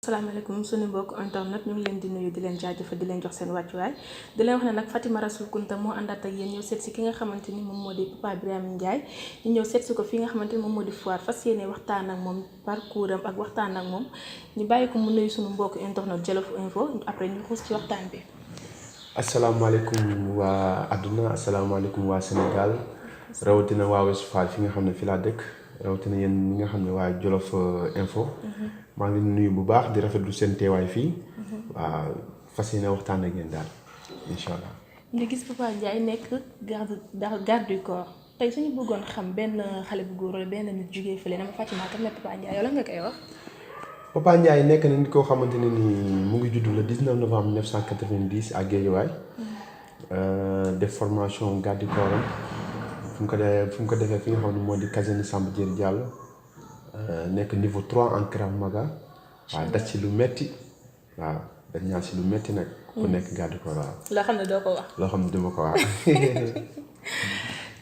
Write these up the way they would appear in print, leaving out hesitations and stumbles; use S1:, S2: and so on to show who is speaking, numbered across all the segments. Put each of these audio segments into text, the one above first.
S1: Assalamualaikum suñu mbokk internet ñu ngi leen di nuyu di leen jaajëfal di leen jox seen wàccuwaay di leen wax ne nag Fatima Rasoul Kunta moo àndaat ak yéen ñëw seet si ki nga xamante ni moom moo di Pape Birame Ndiaye ñu ñëw seet si ko fi nga xamante ni moom moo di foire fas yéene waxtaan ak moom parcours am ak waxtaan ak moom ñu bàyyi ko mu nuyu suñu mbokk internet Jolof Info après ñu xuus ci waxtaan bi.
S2: asalaamaaleykum waa àdduna asalaamaaleykum waa Sénégal rawatina waa West Fall fi nga xam ne fi laa dëkk rawatina yéen ñi nga xam ne waa Jolof Info. maa ngi nuyu bu baax di rafetlu seen teewaay fii. waaw fas yéene waxtaan ak yéen daal incha allah.
S1: ñu gis Pape Ndiaye nekk garde du corps tey suñu bëggoon xam benn xale bu góor wala benn nit jugee fële dama fàcc naa tam ne Pape Ndiaye yow la nga koy wax.
S2: Pape Ndiaye nekk na nit koo xamante ne ni mu ngi judd le 19 novembre 1990 à Guédiawaye. def formation garde du corps am fu mu ko defee fi nga xam ne moo di caserne Samba Diéry Diallo. nekk niveau 3 en Krav Maga. waaw daj ci lu metti waaw dañ ñaan si lu metti nag. ku nekk garde corps waaw.
S1: loo xam ne doo ko wax.
S2: loo xam ne duma ko wax.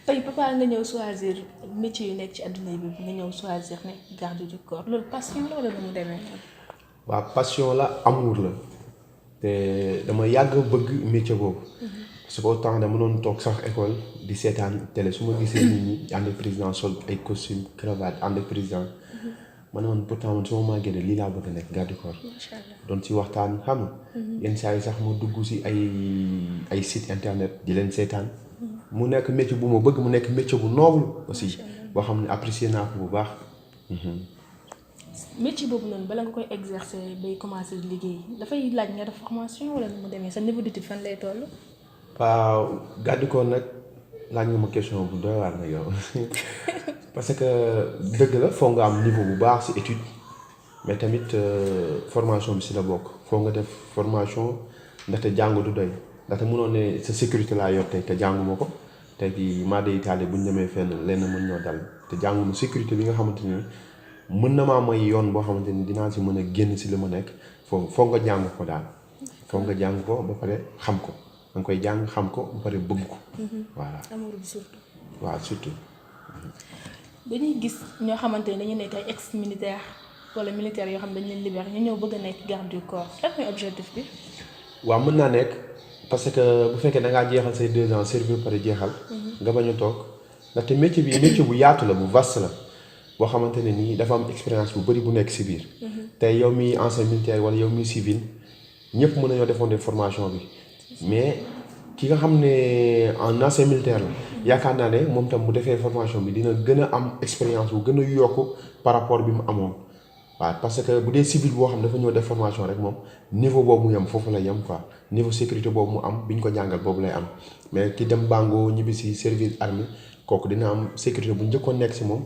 S1: tey papa nga ñëw choisir métier yu nekk ci adduna bi nga ñëw choisir nekk garde du corps loolu passion la wala nu mu demee.
S2: waaw passion la amour la te dama yàgg bëgg métier boobu. parce que autant dama doon toog sax école di seetaan télé su ma gisee nit ñi ànd ak président sol ay costume cravate ànd ak président. ma ne man pourtant man su ma màggee lii laa bëgg a nekk garde du corps.
S1: macha allah
S2: doon ci waxtaan xam nga. yenn saa yi sax ma dugg si ay site internet di leen seetaan. mu nekk métier bu ma bëgg mu nekk métier bu noble aussi. boo xam ne apprécier naa ko bu baax.
S1: métier boobu noonu bala nga koy exercer bay commencer liggéey dafay laaj nga def formation wala nu mu demee sa niveau d'étude fan lay toll.
S2: waaw garde du corps nag laaj nga ma question bu doy waar nag yow parce que dëgg la foo nga am niveau bu baax si étude mais tamit formation bi si la bokk foo nga def formation ndaxte jàng du doy ndaxte mënoon ne sa sécurité laa yor tey te jànguma ko tey jii maa day taale bu ñu demee fenn lenn mën ñoo dal te jànguma sécurité bi nga xamante ni mën na maa may yoon boo xamante ni dinaa si mën a génn si li ma nekk foo nga jàng ko daal foo nga jàng ko ba pare xam ko da nga koy jàng xam ko ba pare bëgg ko. voilà
S1: amour bi surtout.
S2: waaw surtout.
S1: dañuy gis ñoo xamante ne dañu nekk ay ex militaire wala militaire yoo xam ne dañu leen libéré ñu ñëw bëgg a nekk garde du corps lan mooy objectif bi.
S2: waaw mën naa nekk parce que bu fekkee da ngaa jeexal say 2 ans servir pare jeexal. nga bañ a toog ndaxte métier bi métier bu yaatu la bu vaste la boo xamante ne nii dafa am expérience bu bëri bu nekk si biir. tey yow mi ancien militaire wala yow mi civil ñëpp mën nañoo defoon formation bi mais ki nga xam ne en ancien militaire la yaakaar naa ne moom tam bu defee formation bi dina gën a am expérience bu gën a yokk par rapport bi mu amoon. waaw parce que bu dee civil boo xam dafa ñëw def formation rek moom niveau boobu mu yem foofu la yem quoi niveau sécurité boobu mu am bi ñu ko jàngal boobu lay am mais ki dem Bango ñibbi si service armée kooku dina am sécurité bu njëkkoon nekk si moom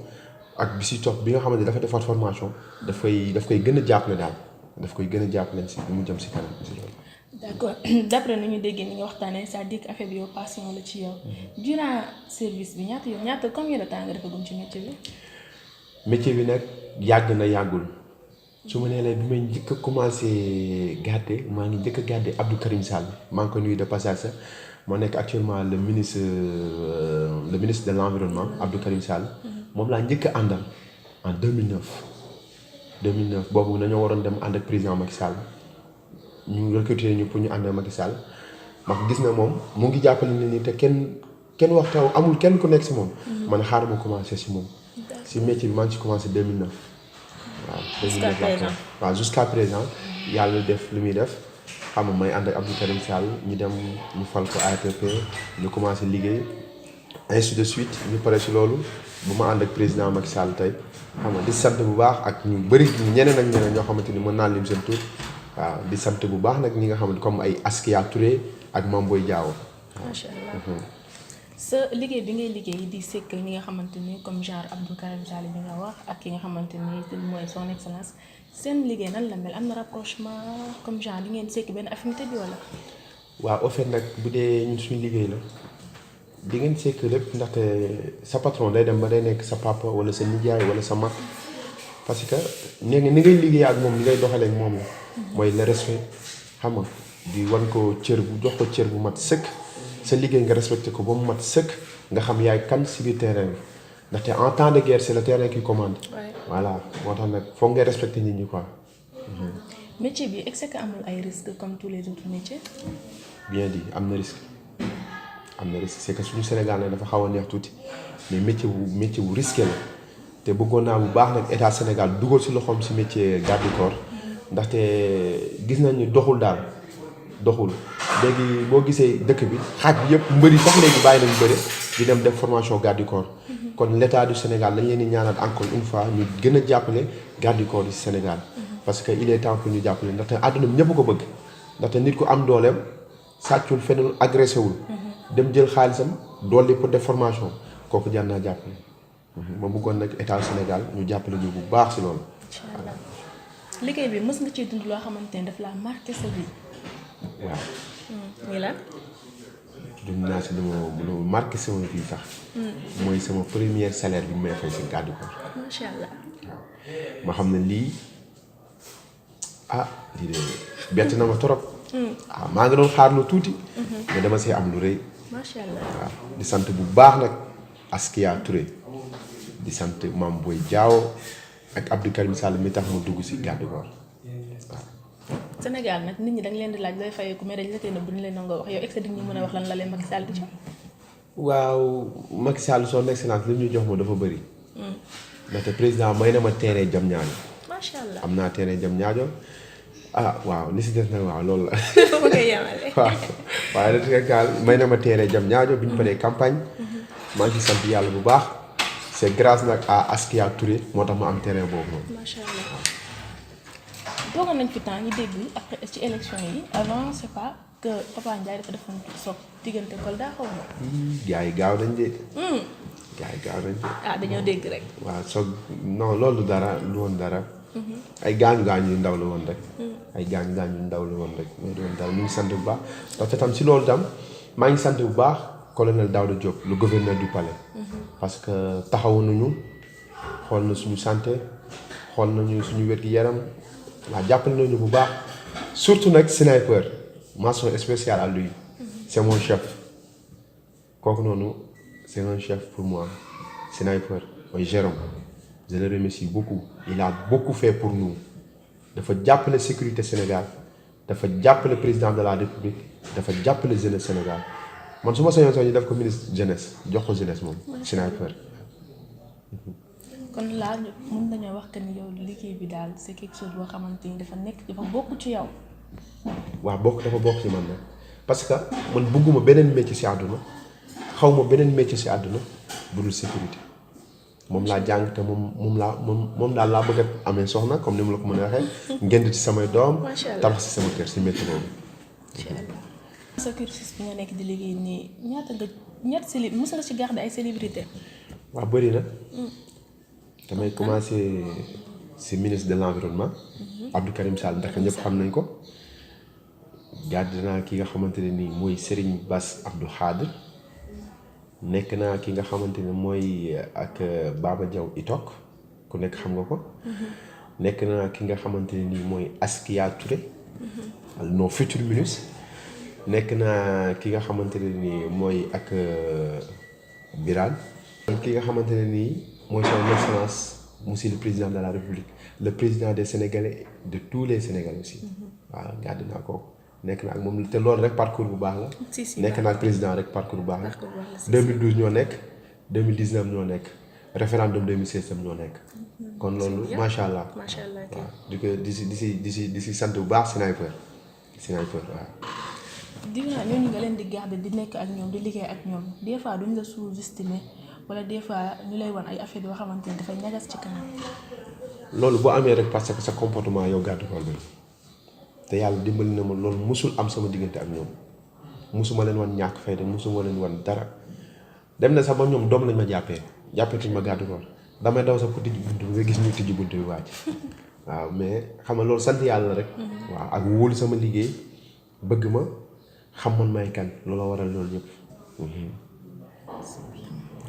S2: ak bi si topp bi nga xamante dafa defaat formation daf koy gën a jàppale daal daf koy gën a jàppale si mu jëm si kanam si loolu.
S1: d'accord d'après nu ñu déggee ni nga waxtaanee c'est-à-dire que affaire bi yow passion la ci yow durant service bi ñaata combien de temps nga defagum ci métier bi.
S2: métier bi nag yàgg na yàggul. su ma nee la bi may njëkk a commencé garde maa ngi njëkk a garde Abdou Karim Sall maa ngi ko nuyu de passage sax moo nekk actuellement le ministre de l'environnement Abdou Karim Sall moom laa njëkk a àndal en 2009 boobu dañoo waroon dem ànd ak président Macky Sall ñu recruter ñu pour ñu ànd ak Macky Sall ndax gis na moom mu ngi jàppale nit ñi te kenn wax taw amul kenn ku nekk si moom. man xaaral ma commencé si moom. si métier bi maa ngi ci commencé 2009. waaw jusqu'à présent yàlla def li muy def xam nga may ànd ak Abdou Karim Sall ñu dem ñu fal ko ATP ñu commencé liggéey ainsi de suite ñu pare si loolu bu ma ànd ak président Macky Sall tey xam nga di sant bu baax ak ñu bëri ñeneen ak ñeneen ñoo xamante ni mën naa lim seen tur waaw di sant bu baax nag ñi nga xamante comme ay Askia Touré ak Mame Boye Diao.
S1: macha allah sa liggéey bi ngay liggéey di sekk ñi nga xamante ni comme genre Abdou Karim Sall bi nga wax ak ki nga xamante ni mooy son excellence seen liggéey nan la mel am na rapprochement comme genre di ngeen sekk benn affinité bi wala.
S2: waaw au fait nag bu dee ñun suñu liggéey la di ngeen sekk lépp ndaxte sa patron day dem ba day nekk sa papa wala sa nijaay wala sa mag parce que ni ngay liggéey ak moom ni ngay doxalee ak moom la. mooy le respect xam nga di wan ko cër bu jox ko cër bu mat sëkk. sa liggéey nga respecté ko ba mu mat sëkk nga xam yaay kan si biir terrain bi ndaxte en temps de guerre c'est le terrain qui commande. voilà moo tax nag foog ngay respecté nit ñi quoi.
S1: métier bi est-ce que amul ay risques comme tous les autres métiers.
S2: bien dit am na risque c'est que suñu Sénégal nag dafa xaw a neex tuuti mais métier bu risqué la te bëggoon naa bu baax nag état Sénégal dugal si loxoom si métier garde du corps ndaxte gis nañ ni doxul léegi boo gisee dëkk bi xaaj bi yëpp mbëri sax léegi bàyyi nañu bëri di dem def formation garde du corps kon l'état du Sénégal dañ leen di ñaanal encore une fois ñu gën a jàppale garde du corps du Sénégal parce que il est temps pour ñu jàppale ndaxte àdduna bi ñëpp ko bëgg ndaxte nit ku am dooleem sàccul feneen agressé wul dem jël xaalisam dolli pour def formation kooku jar naa jàppale ma bëggoon nag état Sénégal ñu jàppale ñu bu baax si loolu.
S1: incha allah liggéey bi mës nga ciy dund loo xamante ne daf laa marqué sa vie.
S2: waaw.
S1: nii la.
S2: dund naa si lu ma marqué sama vie sax. mooy sama premier salaire bi may fay si garde du corps.
S1: macha allah.
S2: waaw ma xam ne lii lii de bett na ma trop. maa ngi doon xaar lu tuuti. mais dama see am lu rëy.
S1: macha allah
S2: waaw di sant bu baax nag Askia Touré di sant Mame Boye Diao ak Abdou Karim Sall mi tax mu dugg si garde du corps waaw.
S1: Sénégal nag nit ñi dañ leen di laaj lay fayeeku mais dañ la tee ne bu ñu leen nangoo wax yow est-ce que di ñu mën a wax lan la leen Macky Sall di jox.
S2: waaw Macky Sall son excellence li ñu jox ma dafa bëri. ndaxte président may na ma terrain Diamniadio.
S1: macha allah
S2: am naa terrain Diamniadio waaw li si des nag waaw loolu la.
S1: foofu nga yemale.
S2: waaw waaye da nga may na ma terrain Diamniadio bi ñu paree campagne. maa ngi ciy sant yàlla bu baax. c'est grâce nag à Askia Touré moo tax ma am terrain boobu noonu.
S1: macha allah toogoon nañ fi temps ñu dégg après ci élection yi avant c'est pas que Papa Ndiaye dafa defoon soog diggante Kolda xaw ma.
S2: gars yi gaaw nañ de. gars yi gaaw nañ de.
S1: dañoo dégg rek.
S2: waaw soog non loolu dara lu woon dara. ay gaañu yu ndaw la woon rek. ay gaañu yu ndaw la woon rek mais du woon dara ñu ngi sant bu baax parce que tam si loolu tam maa ngi sant bu baax colonel Daouda Diop le gouverneur du palais. parce que taxawu nañu xool na suñu santé xool nañu suñu wér-gi-yaram waaw jàppale nañu bu baax surtout nag sniper mention spéciale à lui c'est mon chef kooku noonu c'est un chef pour moi sniper mooy Jérôme je le remercie beaucoup il a beaucoup fait pour nous dafa jàppale sécurité Sénégal dafa jàppale président de la République dafa jàppale jeunesse Sénégal man su ma sañoon sax ñu def ko ministre jeunesse jox ko jeunesse moom sniper.
S1: kon laa mën nañoo wax que ni yow liggéey bi daal c'est quelque chose boo xamante ni dafa bokk ci yow.
S2: waaw dafa bokk ci man nag parce que man bëgguma beneen métier ci àdduna xaw ma beneen métier ci àdduna bu dul sécurité moom laa jàng te moom daal laa bëgg a amee soxna comme ni mu la ko mën a waxee. ngënd ci samay doom.
S1: macha allah
S2: tabax ci sama kër ci métier boobu.
S1: incha allah. sa cursus bi nga nekk di liggéey nii ñaata mos nga ci garder ay célébrité.
S2: waaw bëri na. damay commencer ci ministre de l'environnement. Abdou Karim Sall ndax ñëpp xam nañ ko. garde naa ki nga xamante ne nii mooy Serigne Bass Abdou Khadre. nekk naa ki nga xamante ne mooy ak Baba Diaw Itok ku nekk xam nga ko. nekk naa ki nga xamante ne nii mooy Askia Touré. nos futurs ministres. nekk naa ki nga xamante ne nii mooy ak Birame. ki nga xamante ne nii mooy son excellence monsieur le président de la République le président des Sénégalais de tous les Sénégalais aussi. waaw gàdd naa ko nekk naa ak moom te loolu rek parcours bu baax la. nekk naa ak président rek parcours bu baax la. 2012 ñoo nekk 2019 ñoo nekk référendum 2016 tam ñoo nekk. kon loolu macha allah.
S1: macha allah
S2: waaw di si sant bu baax sniper waaw.
S1: dinaa ñooñu nga leen di garder di nekk ak ñoom di liggéey ak ñoom des fois duñ la sous-estimer wala des fois ñu lay wan ay affaires yoo xamante ni dafay ñagas ci kanam.
S2: loolu boo amee rek parce que sa comportement yow garde corps bi te yàlla dimbali na ma loolu musul am sama diggante ak ñoom musuma leen wan ñàkk fayda musuma leen wan dara dem na sax ba ñoom doom lañ ma jàppeetuñ ma garde corps damay daw sax pour tijji buntu bi nga gis ñu tijji buntu bi wàcc waaw mais xam nga loolu sant yàlla rek. waaw ak wóolu sama liggéey bëgg ma. xam man may kan loolu waral loolu yëpp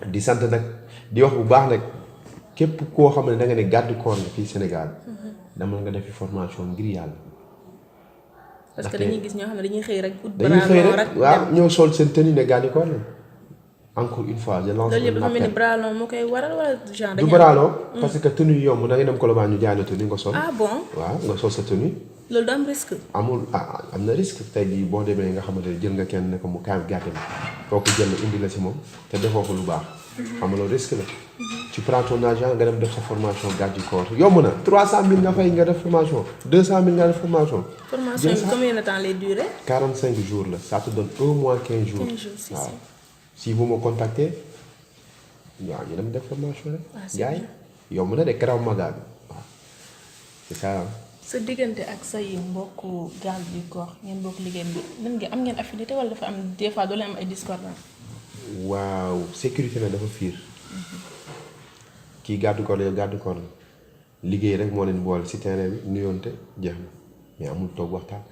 S2: di sant nag di wax bu baax nag képp koo xam ne da nga ne garde corps nga fii Sénégal dama nga defi formation ngir yàlla.
S1: parce que dañuy gis ñoo xam ne dañuy xëy rek.
S2: dañuy xëy rek waaw ñëw sol seen tenue ne garde corps la encore une fois je lance.
S1: loolu yëpp dafa mel ni bras long moo koy waral wala genre.
S2: du bras long parce que tenue yomb da nga dem Colobane ñu jaay la tenue nga sol.
S1: ah bon
S2: waaw nga sol sa tenue
S1: loolu du am risque.
S2: amul am na risque tey jii boo demee nga xamante ne jël nga kenn ne ko mu kaay gàtte bi kooku jël indi la si moom te defoo ko lu baax. xam nga loolu risque la. tu prends ton argent nga dem def sa formation garde du corps yomb na 300000 nga fay nga def formation 200000 nga def formation.
S1: formation bi combien de temps lay durer.
S2: 45 jours la ça te donne 1 mois 15 jours.
S1: 15 jours c'est ça.
S2: Si vous me contactez waaw ñu dem def formation rek.
S1: c'est
S2: gars yi yomb na de Krav Maga bi waaw c'est ça.
S1: sa diggante ak say mbokku garde du corps ngeen bokk liggéey bi nan ngeen am ngeen affinité wala dafa am des fois doo leen am ay discordance.
S2: waaw sécurité na dafa fiir kii garde corps yow garde corps la liggéey rek moo leen boole si terrain bi nuyoonte jeex na mais amul toog waxtaan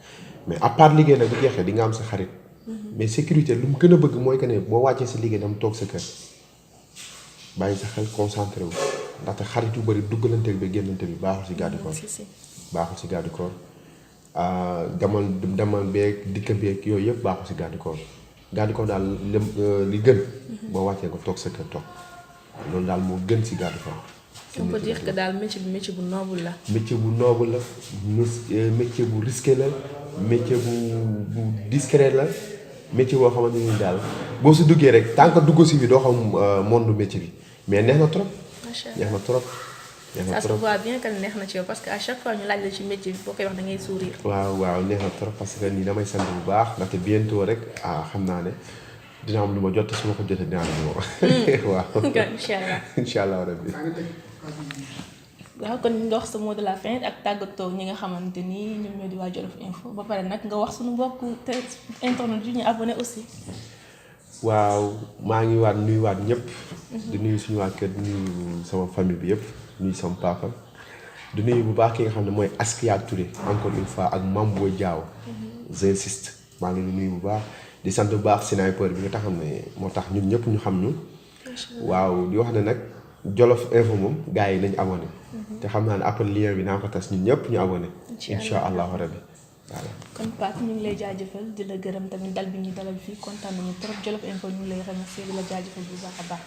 S2: mais à part liggéey nag bu jeexee di nga am sa xarit. mais sécurité lu mu gën a bëgg mooy que ne boo wàccee si liggéey dam toog sa kër bàyyi sa xel concentré wu ndaxte xarit yu bëri duggalante bi génnante bi baaxul si garde corps. baaxul si garde corps demal beeg dikka beeg yooyu yëpp baaxul si garde corps daal li gën boo wàccee nga toog sa kër toog loolu daal moo gën si garde corps.
S1: on peut dire que daal métier bu noble la.
S2: métier bu noble la métier bu risqué la métier bu discret la métier boo xamante ni daal boo si duggee rek tant que dugg si bi doo xam monde métier bi mais neex na trop.
S1: macha allah
S2: neex na trop.
S1: ça se voit bien que neex na ci yow parce que à chaque fois ñu laaj la ci métier bi boo koy wax da ngay sourire.
S2: waaw neex na trop parce que nii damay sant bu baax ndaxte bientôt rek xam naa ne dina am lu ma jot su ma ko jotee dinaa la ñu waaw.
S1: incha allah
S2: incha allah rabbi.
S1: waaw kon nga wax sa mot de la fin ak tàggatoo ñi nga xamante ni ñoom ñoo di waa Jolof Info ba pare nag nga wax suñu mbokk te internet yu ñu abonné aussi.
S2: waaw maa ngi nuyuwaat ñëpp. di nuyu suñu waa kër di nuyu sama famille bi yëpp. nuyu sama papa di nuyu bu baax ki nga xam ne mooy Askia Touré encore une fois ak Mambo Diaw. j'insiste maa ngi nuyu bu baax di sant bu baax sniper bi nga xam ne moo tax ñun ñëpp ñu xam ñu. waaw di wax ne nag Jolof Info moom gars yi nañ abonné. te xam naa ne après lien bi naa ko tas ñun ñëpp ñu abonné. incha allahu rabbi voilà.
S1: kon Pape ñu ngi lay jaajëfal di la gërëm tamit dal bi ñuy dalal fii kontaan nañu trop Jolof Info ñu ngi lay remercier di la jaajëfal bu baax a baax.